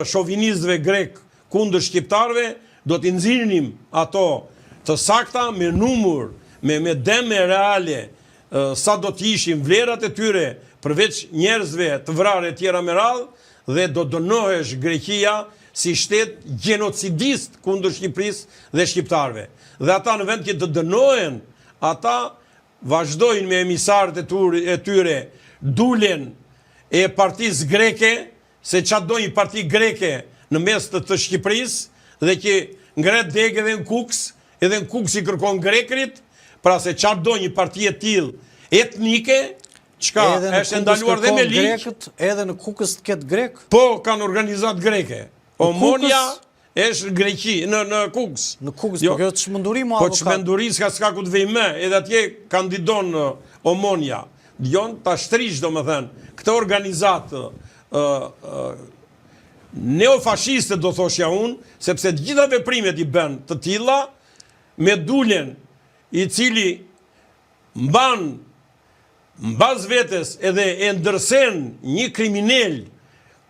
Shovinistëve grekë kundër shqiptarëve do t'i nxirrnim ato të sakta me numur, me me dëme reale sa do të ishin vlerat e tyre përveç njerëzve të vrarë e tjera me radhë dhe do dënohesh Greqia si shtet gjenocidist kundër Shqipërisë dhe shqiptarëve. Dhe ata në vend që të dënohen, ata vazhdojnë me emisarët e tyre Dulen e partisë greke Se ça do një parti greke në mes të të Shqipërisë dhe që ngre degë edhe në Kukës, edhe në Kukës i kërkon grekërit, pra se ça do një parti e tillë etnike, çka është e ndaluar dhe me ligj. Grekët, edhe në Kukës të ketë grekë? Po, kanë organizatë greke. Omonia është në Greqi, në në Kukës. Në Kukës, jo, po kjo çmenduri mo avokat. Po çmenduri s'ka s'ka ku të vejë më, edhe atje kandidon Omonia. Dëgjon ta shtrish domethënë këtë organizatë ë ë neofashiste do thoshja unë, sepse të gjitha veprimet i bën të tilla me Dulen i cili mban mbas vetes edhe e ndërsen një kriminel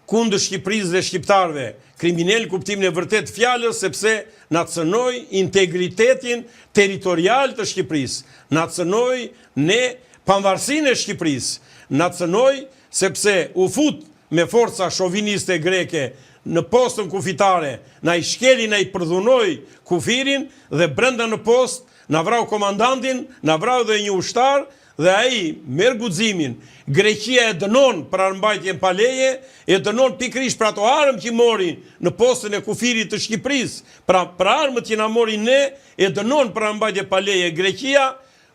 kundër Shqipërisë dhe shqiptarëve, kriminel në kuptimin e vërtetë të fjalës sepse na cënoi integritetin territorial të Shqipërisë, na cënoi ne pavarësinë e Shqipërisë, na cënoi sepse u fut me forca shoviniste greke në postën kufitare, na i shkeli, na i përdhunoi kufirin dhe brenda në postë na vrau komandantin, na vrau dhe një ushtar dhe ai merr guximin, Greqia e dënon për armëmbajtjen pa leje, e dënon pikërisht për ato armë që mori në postën e kufirit të Shqipërisë, pra për armët që na mori ne, e dënon për armëmbajtje pa leje Greqia,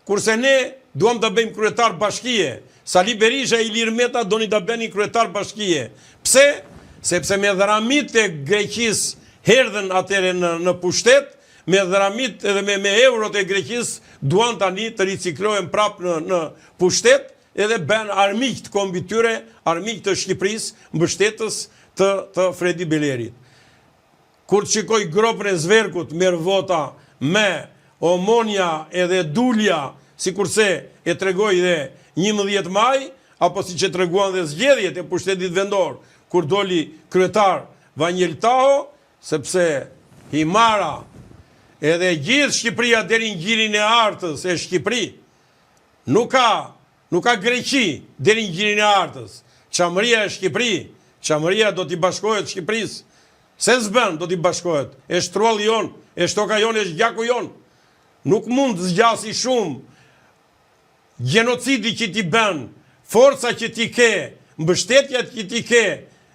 kurse ne duam ta bëjmë kryetar bashkie. Sali Berisha e Ilir Meta donin ta bënin kryetar bashkie. Pse? Sepse me dhramitë e Greqisë erdhën atëherë në në pushtet, me dhramitë edhe me me eurot e Greqisë duan tani të riciklohen prapë në në pushtet edhe bëhen armiq të kombit tyre, armiq të Shqipërisë, mbështetës të të Fredi Belerit. Kur të shikoj gropën e zverkut merr vota me Omonia edhe Dulja sikurse e tregoi dhe 11 maj apo siç e treguan dhe zgjedhjet e pushtetit vendor kur doli kryetar Vangjel Taho Sepse Himara edhe gjithë Shqipëria deri në gjirin e Artës e Shqipëri. Nuk ka, nuk ka Greqi deri në gjirin e Artës. Çamëria e Shqipëri, Çamëria do t'i bashkohet Shqipërisë. Se s'bën do t'i bashkohet. Është trualli jonë, është toka jonë, është gjaku jonë. Nuk mund të zgjasi shumë Gjenocidi që ti bën, forca që ti ke, mbështetja që ti ke,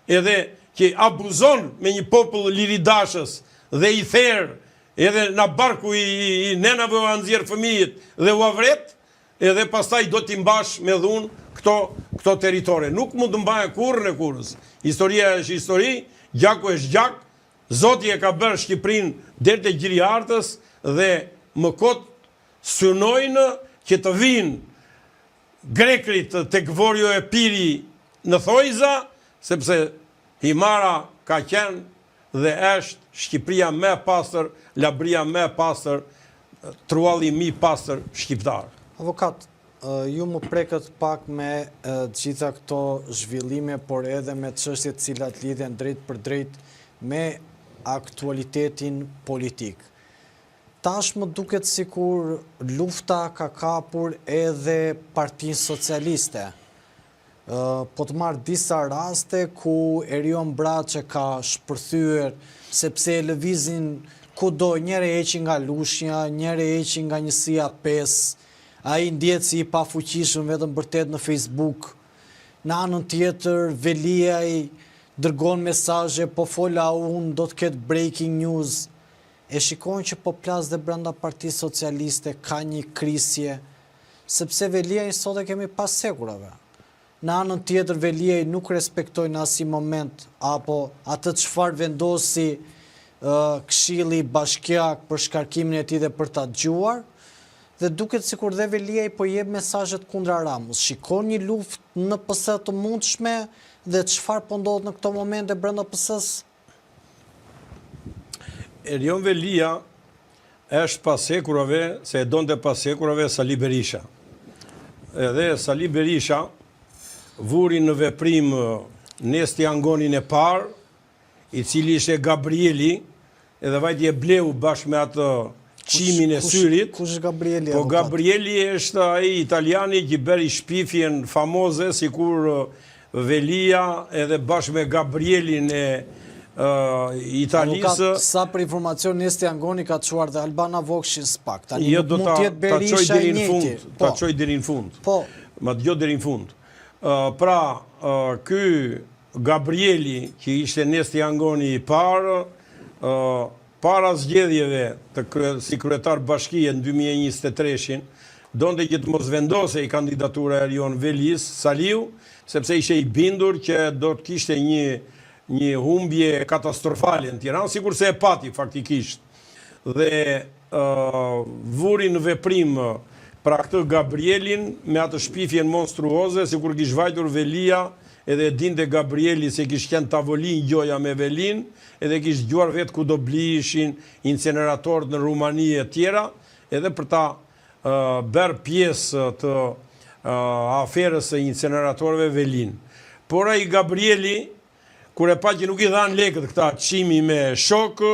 edhe që abuzon me një popull liridashës dhe i ther edhe nga barku i, i, i nenave ua nxjerr fëmijët dhe ua vret, edhe pastaj do t'i mbash me dhunë këto këto territore. Nuk mund të mbahen kurrën e kurrës. Historia është histori, gjaku është gjak, Zoti e ka bërë Shqipërinë deri te gjiri i Artës dhe më kot Synojnë që të vijnë grekërit tek Vorio Epiri në thojza, sepse Himara ka qenë dhe është Shqipëria më e pastër, Labëria më e pastër, trualli më i pastër shqiptar. Avokat, ju më prekët pak me të gjitha këto zhvillime, por edhe me çështjet të cilat lidhen drejtpërdrejt me aktualitetin politik. Tashmë duket sikur lufta ka kapur edhe Partinë Socialiste. Po të marr disa raste ku Erion Braçe ka shpërthyer sepse e lëvizin kudo, njëherë e heqin nga Lushnja, njëherë e heqin nga njësia 5, ai ndihet si i pafuqishëm vetëm bërtet në Facebook. Në anën tjetër, Veliaj dërgon mesazhe, po fola unë, do të ketë breaking news. E shikon që po plas dhe brenda Partisë Socialiste ka një krisje, sepse Veliajn sot e kemi pas hekurave. Në anën tjetër Veliaj nuk respektoi në asnjë moment apo atë çfarë vendosi Këshilli Bashkiak për shkarkimin e tij dhe për ta dëgjuar, dhe duket sikur dhe Veliaj po jep mesazhet kundra Ramës. Shikon një luftë në PS të mundshme dhe çfarë po ndodh në këto momente brenda PS-së? Erion Velia është pas hekurave, se e donte pas hekurave Sali Berisha. Edhe Sali Berisha vuri në veprim Nesti Angonin e parë, i cili ishte Gabrieli, edhe vajti e bleu bashkë me atë Çimin e syrit. Kush është Gabrieli? Po Gabrieli është ai italiani që bëri shpifjen famoze sikur Velia edhe bashkë me Gabrielin e Italisë. Sa për informacion Nesti Angoni ka çuar dhe Albana Vokshin SPAK. Tani jo, nuk mund të jetë Berisha i njëjti. Ta po. çoj deri në fund. Po. Ma dëgjo deri në fund. Pra, ky Gabrieli që ishte Nesti Angoni i parë, Para zgjedhjeve të si kryetar bashkie në 2023-shin, donte që të mos vendosej kandidatura e Erion Velisë, Saliu, sepse ishte i bindur që do të kishte një një humbje katastrofale në Tiranë, sikurse e pati faktikisht. Dhe vuri në veprim pra këtë Gabrielin me atë shpifjen monstruoze, sikur kish vajtur Velia edhe e dinte Gabrieli se kish qenë tavolinë gjoja me Velinë, edhe kish dëgjuar vetë ku do blihishin inceneratorët në Rumani e tjera, edhe për ta bërë pjesë të aferës së inceneratorëve Velinë. Por ai Gabrieli Kur e pa që nuk i dhanë lekët këta Çimi me shokë,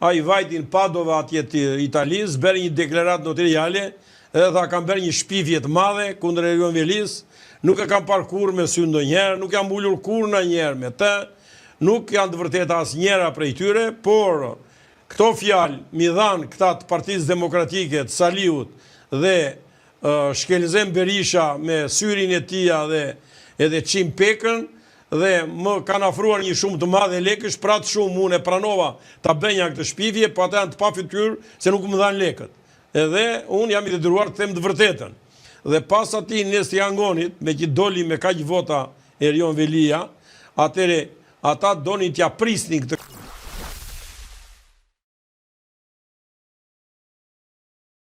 ai vajti në Padova atje të Italisë, bëri një deklaratë noteriale dhe tha kam bërë një shpifje të madhe kundër Erion Velisë, nuk e kam parë kurrë me sy ndonjëherë, nuk jam ulur kurrë ndonjëherë me të, nuk janë të vërteta asnjëra prej tyre, por këto fjalë m'i dhanë këta të Partisë Demokratike të Saliut dhe Shkelzen Berisha me syrin e tija dhe edhe Çim Pekën dhe më kanë afruar një shumë të madhe lekësh, për atë shumë unë e pranova ta bënja këtë shpifje, po ata janë të pafytyrë se nuk më dhanë lekët. Edhe unë jam i detyruar të them të vërtetën. Dhe pas atij Nesti Angonit, meqë doli me kaq vota Erion Velia, atëherë ata donin t'ia prisnin këtë.